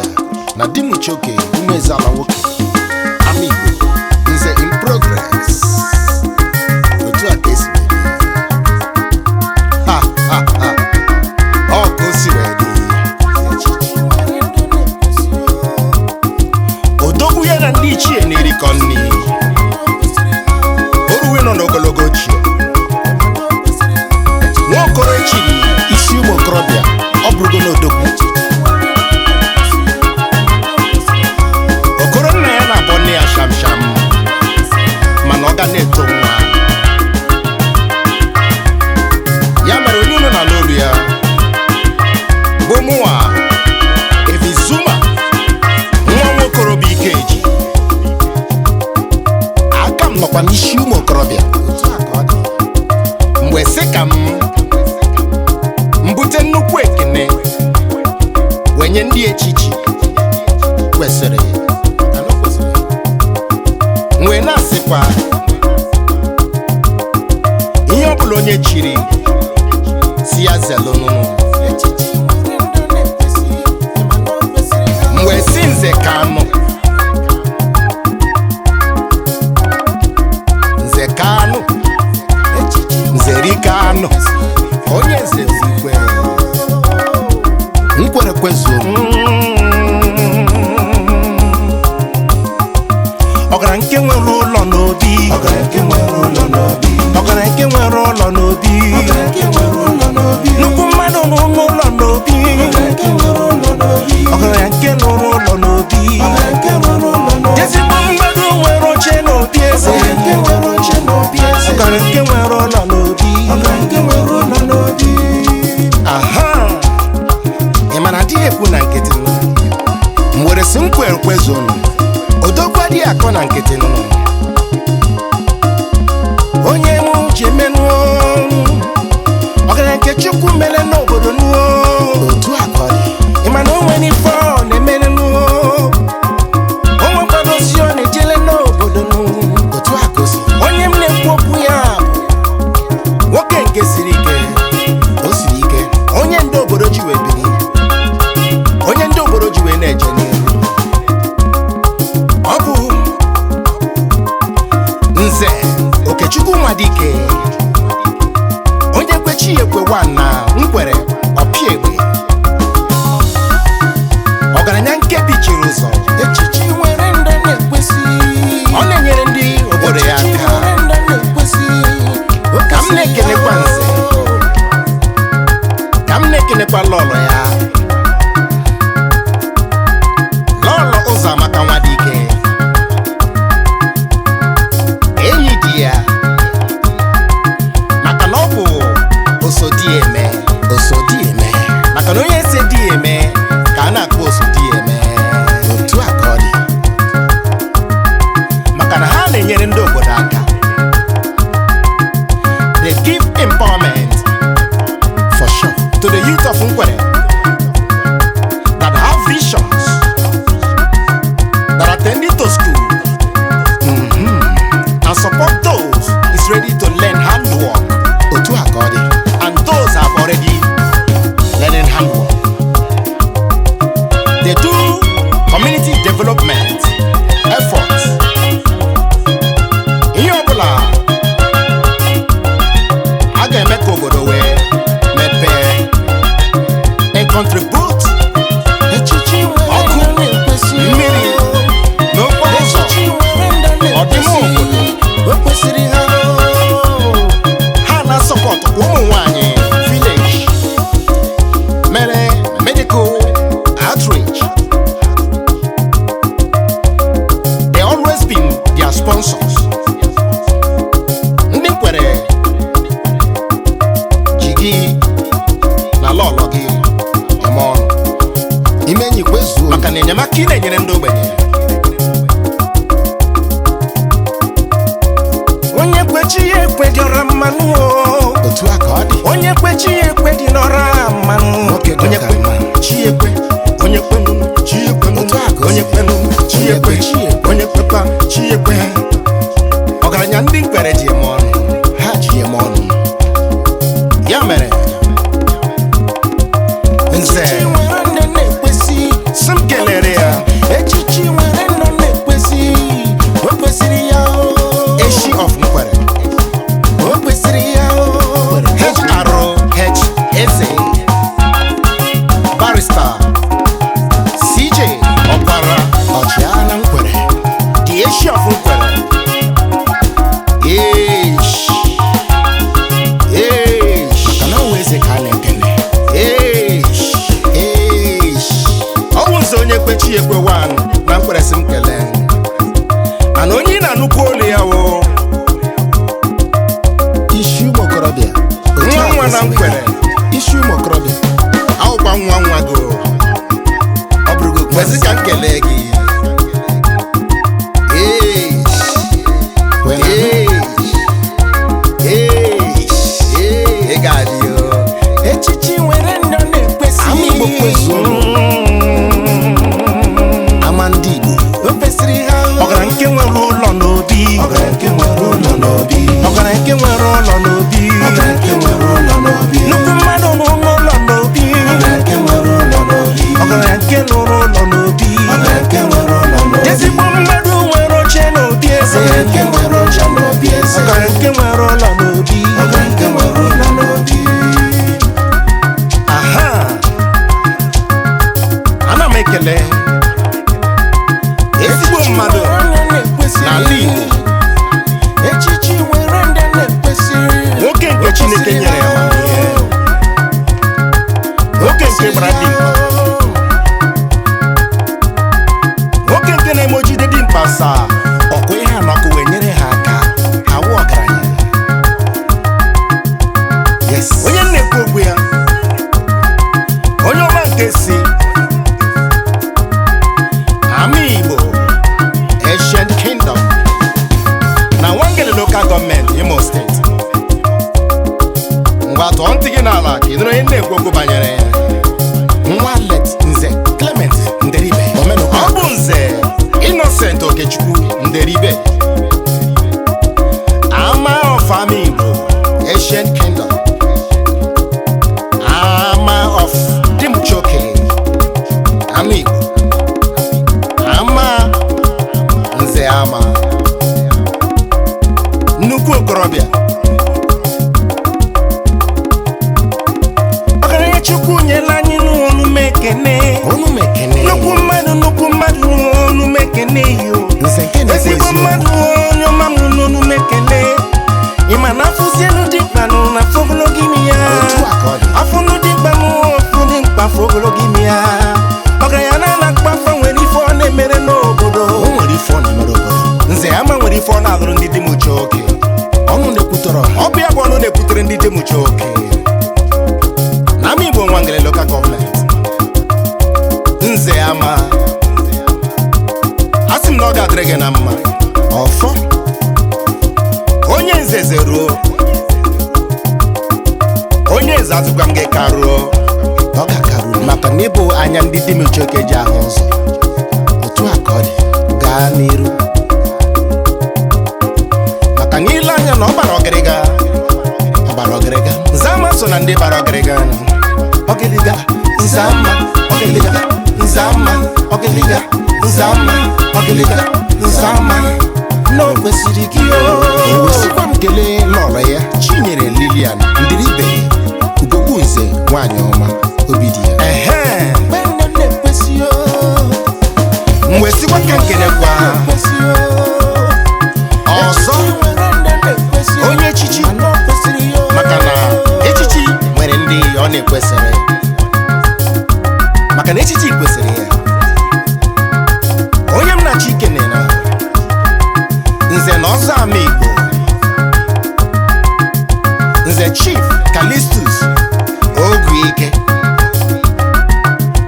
Okorobịa na Dimuchoke Umezeala nwoke ama Igbo Nze in progress. Otu a ka esi wee dị. Ha ha ha, ọ ka o si wee dị. Odogwu ya na ndị ichie na-erikọ nri. Oruwe nọ n'ogologo ochie. Nwaokoro echiri isi ụmụ okorobịa, ọ bụrụgo n'odogwu. Okoro nna ya na-abọ nne ya sham sham, mana ọ ga na-eto nwa. Ya mere onye unu na-alụ olu ya bụ mụnwa Evizuma, nwa nwokorobịa Ikeji. Aka m nọkwa n'isi ụmụ okorobịa. Mgbe sị ka m mbute nnukwu ekene wee nye ndị echichi kwesịrị, wee na-asịkwa ihe ọbụla onye chiri si ya zelu nụnụ. Mgbe si Nze Kanụ, Nze Kanụ, Nze Rikanụ, onye nze zikwe nkwere kwezuo. Ọgara nke nwere ụlọ n'obi, ọgara nke nwere ụlọ n'obi, nnukwu mmadụ nụrụ ụlọ n'obi, ọgaranya nke nụrụ ụlọ n'obi, ezigbo mmadụ nwere oche n'obi eze, ọgaranya nke nwere ụlọ n'obi. Aha, ị mara adịghị ekwu na nkịtị nụ. M were sị m kwere kwezonu, odogwu adịghị akọ na nkịtị nụ. Onye mụ ji emenụọ ọgaranya nke Chukwu mere n'obodo nụọ. Otu a ka ọ dị. Ị ma na o nwere ife ọ na-emere nụọ, o nwekwara ozi ọ na-ejele n'obodo nụ. Otu a ka o si. Onye m na-ekwu okwu ya bụ nwoke nke siri ike, o siri ike, onye ndị obodo ji wee biri, onye ndị obodo ji wee na-eje n'ihu. Ọ bụ Nze Okechukwu Nwadike, onye kwechi ekwe na nkwere ọpịa egbe, ọgaranya nke bichiri ụzọ. Echichi nwere ndị na-ekwesị. Ọ na-enyere ndị obodo ya Echichi aka. nwere ndị na-ekwesị. Ka m na-ekelekwa Nze, ka m na-ekelekwa lọlọ ya, Lọlọ Ụzọamaka Nwadike, enyi di ya, maka na ọ bụ osodieme, osodieme, maka na onye si di ya eme ka a na-akpọ osodieme. Otu a ka ọ dị, maka na ha na-enyere ndị obodo aka. They give empowerment for sure to the youth of Nkwere that have visions, that are attending to school, and support those is ready to learn handwork. Otu a ka ọ dị. And those have already learning handwork. They do community development efforts. Ihe ọbụla a ga-eme ka obodo wee mepee and contribute. Echichi nwere Ọkụ, ndị na-ekwesị. mmiri na okporo ụzọ. Echichi nwere ndị Ọdịmma na-ekwesị. obodo. O kwesịrị ha. Ha na-asọpọtụ ụmụ nwanyị village mere medical outreach. They always been their sponsors. Ndị Nkwere ji gị na lọlọ gị eme ọnụ. Ime enyi kwezuo. Maka na enyemaka ị na-enyere ndị ogbenye. Onye kwechi ya ekwe dị ọra mmanụ o. Otu a ka ọ dị. Onye kwechi ya ekwe dị n'ọra mmanụ. Nwoke dị Onye ọka kwe mma. chi ekwe, onye kwenụ chi ekwenụ, Otu a ka o onye si. kwenụ chi ekwe, Onye kwe chi ekwe. onye kwekwa chi ekwe. Ọgaranya ndị Nkwere ji eme ọnụ, ha ji eme ọnụ. Ya mere Nze Echichi nwere ndị na-ekwesị. sị m kelee. ekwe chi ekwe wan na mkperesi m kelee. Mana onye ị na-anụkwu olu ya wo Isi ụmụ okorobịa. Nwa nwa na nkwere. Isi ụmụ okorobịa. Awụkwa nwa nwa go. Ọ bụrụgo Kwesị ka m kelee gị. Ee. Ee. Ee. Ị ga-adị o. Echichi nwere ndị ọ na-ekwesị. Ama Igbo kwezuo. Ama ndị Igbo. O kwesịrị ha. Ọgara nke nwere ụlọ n'obi. Ọgara nke nwere ụlọ n'obi. Ọgara nke nwere ụlọ n'obi. Ọgara nke nwere ụlọ n'obi. Nnukwu mmadụ n'ụlọ ụlọ n'obi. Ọgara nke nwere ụlọ n'obi. Ọgara nke nụrụ ụlọ n'obi. Ọgara nke nwere ụlọ n'obi. Ezigbo mmadụ nwere oche n'obi eze. Ọgara nke nwere oche n'obi eze. Ọgara nke nwere ụlọ n'obi. Ọgara nke nwere ụlọ n'obi. Aha! Ana m ekele ezigbo mmadụ n'ala Igbo. Echichi nwere ndị na-ekwesịrị. Nwoke nke Chineke nyere amamihe, nwoke nke gbara dimkpa, nwoke nke na-eme ojide dimkpa saa ọkwa ihe anọkụ wee nyere ha aka ha wụ ọgaranya. Yes. Onye m na-ekwu okwu ya, onye ọma nke si Ama Igbo Ancient Kingdom na Nwangele Local Government, Imo Steeti. Ngwa, tọọ ntị gị n'ala ka ị nụrụ onye m na-ekwu okwu banyere ya. Nwa Let Nze Clement Nderibe. Omenụkọ. Ọ bụ Nze Innocent Okechukwu Nderibe, Ama of Ama Igbo Ancient Kingdom, Ama of Dimchoke, Ama Igbo, Ama Nze Ama, nnukwu okorobịa. Ọgaranya Chukwu nyela anyị n'ọnụ m ekene. Onu m ekene. Nnukwu mmadụ, nnukwu mmadụ, n'ọnụ m ekene yo. Nze nke na-ekwu Ezigbo eziokwu. mmadụ, onye ọma m, n'ọnụ m ekele. Ị ma na afụzielu dimkpa nụ na afọ ogologo imi ya. Otu a ka ọ dị. Afụnụ dimkpa nụ, ofu dimkpa afọ ogologo imi ya. Ọgaranya na akpa afọ nwere ife ọ na-emere n'obodo. O nwere ife ọ na-emere obodo. Nze Ama nwere ife ọ na-alụrụ ndị dị m uche oke. Ọnụ na-ekwutọrọ ọha. Ọ bụ ya bụ ọnụ na-ekwutere ndị dị m uche oke na Ama Igbo Nwangele Local Government. Nze Ama, a sị m na ọ ga-adịrị gị na mma. Ọfọ. Onye nze zeruo, onye nze azụkwa m gị karuo. Ọ ga-akaru. Maka na ịbụ anya ndị dị m uche oke ji ahụ ụzọ. Otu a ka ọ dị. Gaa n'iru. Maka na ile anya na ọ gbara ọgịrịga. Ọ gbara ọgịrịga. Nze Ama so na ndị gbara ọgịrịga. Ọgịlịga. Nze Ama. Ọgịlịga. Nze Ama. Ọgịlịga. Nze Ama. Ọgịlịga. Nze Ama. Na o kwesịrị gị o. Ewesikwa m kelee lọlọ ya, Chinyere Lilian Ndiribe, Ugogbu Nze, nwanyị ọma, obi dị ya. Ehe, m wee sịkwa ka nkenekwa ọzọ onye echichi, maka na echichi nwere ndị ọ na-ekwesịrị, maka na echichi kwesịrị ya. Onye m na-achọ ikene na Nze na Ọzọ Ama Igbo, Nze Chief Calistus Oguike,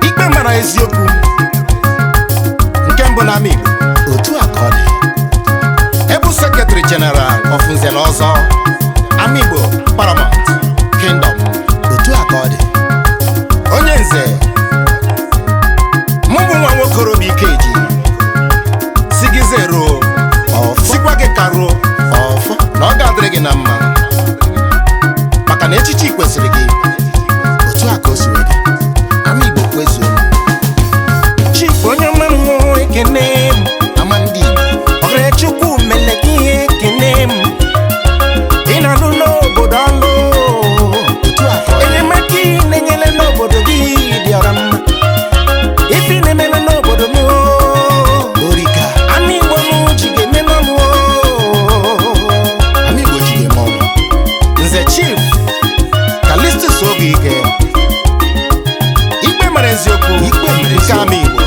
ikpe mara eziokwu nke mbụ n'Ama Igbo. Otu a ka ọ dị. Ebu Secretary General of Nze na Ọzọ Ama Igbo Paramount Kingdom. Otu a ka ọ dị. Onye nze mụ bụ nwa nwokorobịa Ikeji si gị zeruo. Ọfọ. Sikwa gị karuo. Ọfọ. Na ọ ga-adịrị gị na mma, maka na echichi kwesịrị gị. Otu a ka o si wee dị. Ama Igbo kwezuo. Chief, onye ọma m, ekene m. Ama ndị Igbo. Ọgaranya Chukwu mele gị ihe, ekene m. Ị na-alụ n'obodo ọlụ. Otu a ka ọ dị. Enyemaka ị na-enyere n'obodo gị dị ọra mma. Ife ị na-emere n'obodo m Orika. Ama Igbo m ji ga-eme n'ọnụ. Ama Igbo ji ga-eme ọnụ. Nze Chief Calistus Oguike, ikpe mara eziokwu Ikpe mara nke Ama Igbo.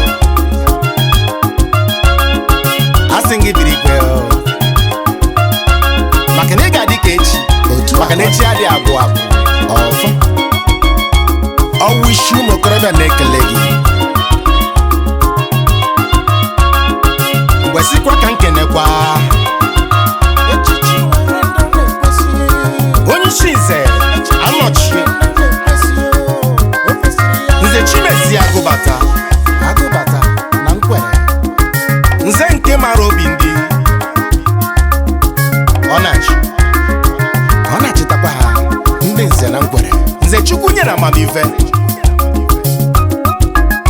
na amamife.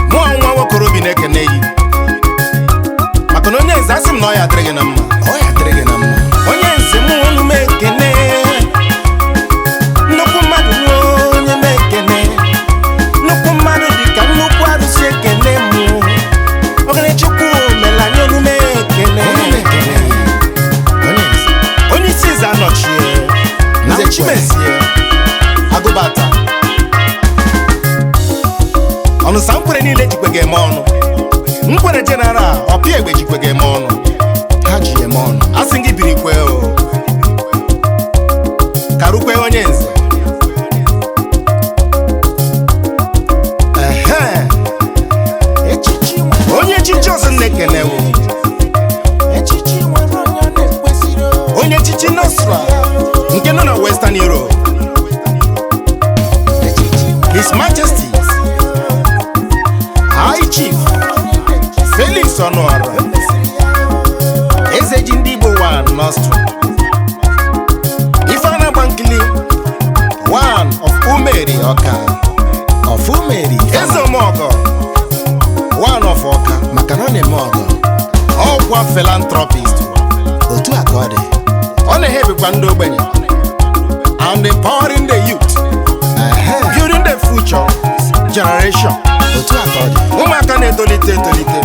Mụọ nwa nwokorobịa na-ekene yi maka na onye nze asị m na ọ ya adịrị gị na mma. Ọ ya dịrị gị na mma. Onye nze mụ olu m ekene. Nnukwu mmadụ nụ onye m ekene. Nnukwu mmadụ dị ka nnukwu arụsị ekene mụ. Ogene Chukwu mere anyị olu m ekene. Onye m ekene. Onye nze. Onye isi nze anọchie. Nze Na Chimezie Agụbata. Ọnụsa nkwere niile jikwe ga-eme ọnụ. Nkwere jeneral ọpịa egbe jikwe ga-eme ọnụ. Ha ji eme ọnụ. Asị gị birikwe o. Karukwe onye nze. Ehe. Echichi nwere Onye echichi ọzọ na-ekene wo. Echichi nwere onye ọ na-ekwesịrị o. Onye echichi Nostra nke nọ na Western Europe. Echichi nwere His Majesty High Chief Felix Ọnụọra, Eze ji ndị Igbo 1 Nostra. Ife na-agba nkili 1 of Umeri Ọka. Of Umeri. Eze Omeọgọ 1 of Ọka. Maka na ọ na-eme ọgọ. Ọkwa philanthropist. Otu a ka ọ dị. Ọ na-ehebikwa ndị ogbenye and empowering the youth, Ehe. building the future generation. Otu a ka ọ dị. Ụmụaka na-etolite etolite,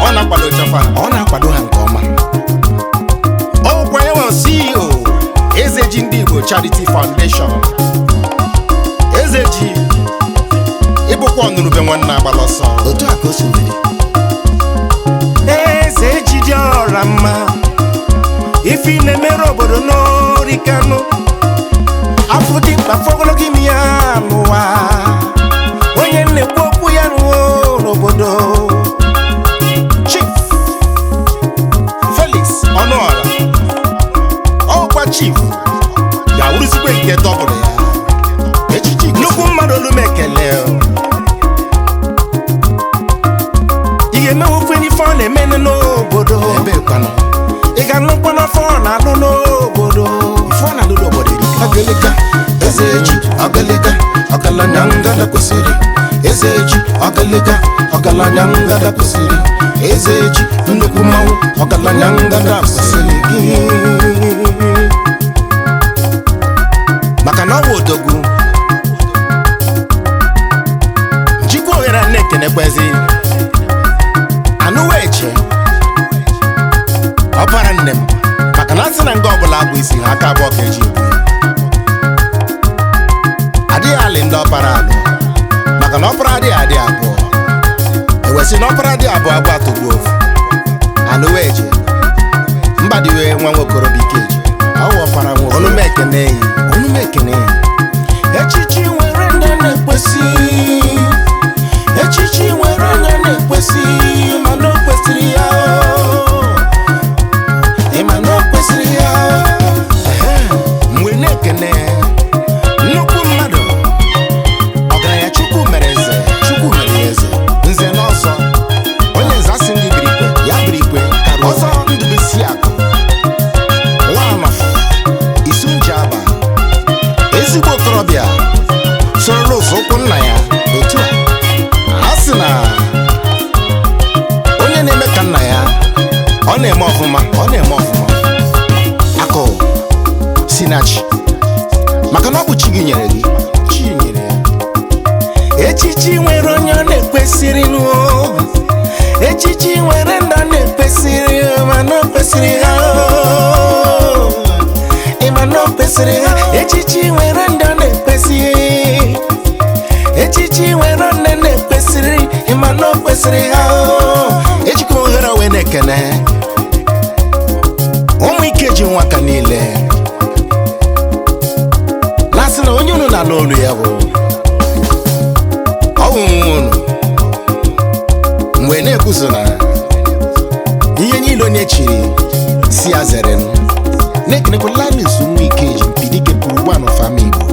ọ na-akwado chafa ha. Ọ na-akwado ha nke ọma. Ọkwa ya nwe CEO Eze ji ndị Igbo Charity Foundation. Eze ji ịbụkwa ọnụrụbe nwanne agbala ọsọ. Otu a ka o si wee dị. Eze ji dị ọra mma, ife ị na-emere obodo n'orikanụ. Afọ dị mkpa afọ ogologo imi ya n'ụwa. Onye na-ekwu okwu ya n'ụwa n'obodo. Chief Felix Ọnụọra, ọkwa chief ya wuruzikwe nke dọbụrụ ya. Echichi Nnukwu mmadụ olu m ekele o. Ị ga-emenwukwe n'ife ọ na-eme n'obodo. Ebe kwanụ. Ị ga-anụkwa n'afọ ọ na-alụ n'obodo. Ife ọ na-alụ n'obodo erika. Ọgịlịga, eze echi, ọgịlịga, ọgaranya ngada kwesịrị. Eze echi, ọgịlịga, ọgaranya ngada kwesịrị. Eze echi, nnukwu mmanwụ, ọgaranya ngada kwesịrị gị. Maka na ọ bụ odogwu. Njikwa ohere a na-ekenekwezi anụwa eche ọbara nne m, maka na asị na nga ọbụla abụ isi ha aka abụọ ka eji ebu ya. Adịghị alị ndị ọbara alụ, maka na ọbara adịghị adị abụọ. Ewesị na ọbara adịghị abụọ abụọ atọgbuo ofu. Anụwa eche mbadiwe nwa nwokorobịa ikeji. Awụ ọpara nwoke. Ọnụ m ekene yi. Ọnụ m ekene ya. Echichi nwere ndị na-ekwesị. Echichi nwere onye na-ekwesị, mana o kwesịrị ya o. Ị ma na o kwesịrị ya o. Ehe. Mgbe na-ekene nnukwu mmadụ, ọgaranya Chukwu mere eze. Chukwu mere ya eze. Nze n'ọzọ, onye nze asị ndị birikwe Ya birikwe karịa. Ọzọ Ndụbụisi Akụ nwa Isunjaba, ezigbo okorobịa sorola ụzọ ụkwụ nna ya. Otu a. A sị na onye na-eme ka nna ya, ọ na-eme ọfụma. Ọ na-eme ọfụma. Akụ sinachi, maka na ọ bụ chi gị nyere gị. Chi nyere ya. Echichi nwere onye ọ na-ekwesịrị nụ. Echichi nwere ndị ọ na-ekwesịrị, mana o kwesịrị ha o. Ị ma na o kwesịrị ha. Echichi nwere ndị ọ na-ekwesị. Echichi nwere nne na-ekwesịrị, ị ma na o kwesịrị ha o. Ejikwa ohere wee na-ekene ụmụ ike ji nwaka niile na-asị na onye unu na-anụ olu ya bụ ọ bụ nwa unu. Mgbe na-ekwuso na ihe niile onye chiri si ya zere nụ. Na-ekenekwa Linus nwa Ikeji Mpidike pụrụ one of ama Igbo.